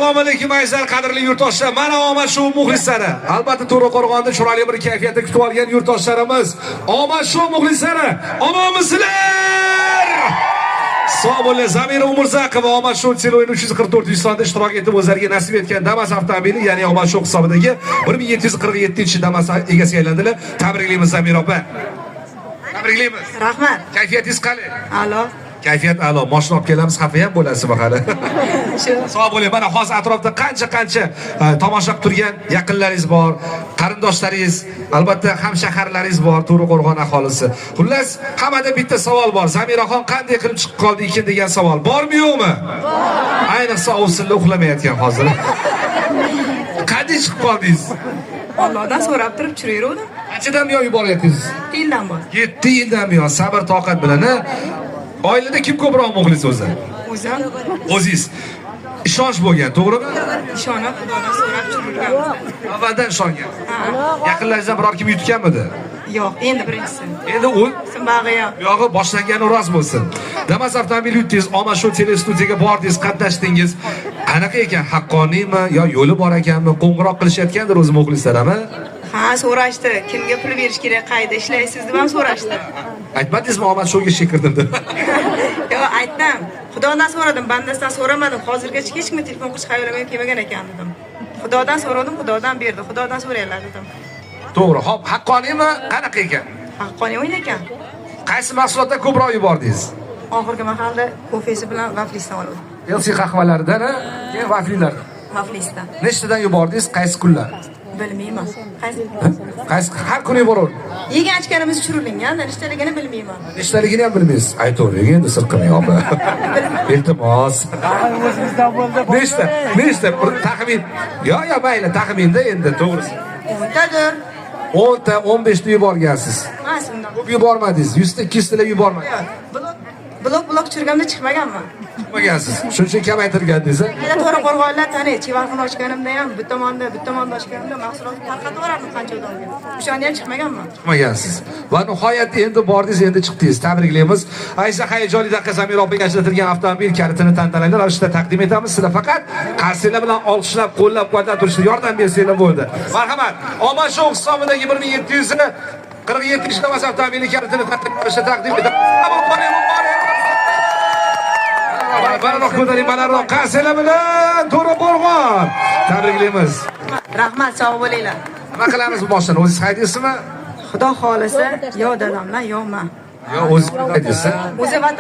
Assalomu alaykum, azizlar, qadrli yurtdoshlar. Mana Omad Shou muxlislari. Albatta, To'raqo'rg'onda chiroyli bir kayfiyatda kutib olgan yurtdoshlarimiz. Omad Shou muxlislari, omonmisizlar? Sog' bo'linglar. Zamira Umurzaqova Omad Shou teleo'yini 344 sonda ishtirok etib, o'zlariga nasib etgan Damas avtomobili, ya'ni Omad Shou hisobidagi 1747 Damas egasiga aylandilar. Tabriklaymiz, Zamira opa. Tabriklaymiz. Rahmat. Kayfiyatingiz qalay? A'lo. Kayfiyat a'lo. Moshina olib kelamiz, xafa ham bo'lasiz hali. Shu. Sog' bo'ling. Mana hozir atrofda qancha qancha tomosha qilib turgan yaqinlaringiz bor, qarindoshlaringiz, albatta hamshaharlaringiz bor, To'raqo'rg'on aholisi. Xullas, hammada bitta savol bor. Zamiraxon qanday qilib chiqib qoldi ekan degan savol. Bormi, yo'qmi? Bor. Ayniqsa ovsinlar uxlamayotgan hozir. Qanday chiqib qoldingiz? Allohdan so'rab turib tushiraverdim. Qanchadan buyon yuboryapsiz? Yildan bor. 7 yildan buyon sabr toqat bilan, a? Oilada kim ko'proq muxlis o'zi? O'zim. O'zingiz. Ishonch bo'lgan, to'g'rimi? Ishonib, Xudodan so'rab tushirganmiz. Avvaldan ishongan. Ha. Yaqinlaringizdan biror kim yutganmidi? Yo'q, endi birinchisi. Endi u Simbag'i ham. yog'i boshlangani rost bo'lsin. Damas avtomobil yutdingiz, Omad Shou telestudiyaga bordingiz, qatnashdingiz. Qanaqa ekan, haqqoniymi yo yo'li bor ekanmi? Qo'ng'iroq qilishayotgandir o'zi muxlislar, ami? Ha, so'rashdi. Kimga pul berish kerak, qayerda ishlaysiz deb ham so'rashdi. Aytmadingizmi, Omad Shouga ishga kirdim deb? Yo'q, aytdim. Xudodan so'radim, bandasidan so'ramadim. Hozirgacha hech kimga telefon qilish xayolimga ham kelmagan ekan dedim. Xudodan so'radim, Xudodan berdi. Xudodan so'ranglar dedim. To'g'ri. Xo'p, haqqoniymi? Qanaqa ekan? Haqqoniy o'yin ekan. Qaysi mahsulotdan ko'proq yubordingiz? Oxirgi mahalda kofesi bilan vaflisdan oldim. LC qahvalaridan, a? Keyin vaflilardan. Vaflisdan. Nechtadan yubordingiz? Qaysi kunlar? Bilmayman. Qaysi? Qaysi har kuni yuboraverdingiz? Yegan ichganimiz tushirilgan, nechtaligini bilmayman. Nechtaligini ham bilmaysiz. Aytavering endi, sir qilmang, opa. Iltimos. O'zimizdan bo'ldi. Nechta? Nechta? Bir taxmin. Yo, yo, mayli, taxminda endi, to'g'risi. 10 tadir. 10 ta, 15 ta yuborgansiz. Ha, shundan. Ko'p yubormadingiz. 100 ta, 200 ta yubormadingiz. Blok blok blok tushirganda chiqmaganman. Chiqmagansiz. Shuning uchun kamaytirgandingiz, a? Qayda to'raqo'rg'onlar taniydi. Chevarxona ochganimda ham bu tomonda, bu tomonda ochganimda mahsulot tarqatib yuborardim qancha odamga. O'shanda ham chiqmaganman. Chiqmagansiz. Va nihoyat endi bordingiz, endi chiqdingiz. Tabriklaymiz. Aysa hayajonli daqiqa. Zamira opaga ajratilgan avtomobil kalitini tantanali ravishda taqdim etamiz. Sizlar faqat qarsaklar bilan olqishlab, qo'llab-quvvatlab turishda yordam bersanglar bo'ldi. Marhamat. Omad Shou hisobidagi 1747 Damas avtomobili kalitini tantanali ravishda taqdim etamiz. Muborak, muborak. Balandroq ko'taring, balandroq qarsaklar bilan To'raqo'rg'on. Tabriklaymiz. Rahmat, sog' bo'linglar. Nima qilamiz bu mashinani? O'zingiz haydaysizmi? Xudo xohlasa, yo dadamlar, yo man. Yo o'zingiz haydaysiz? O'zi vatan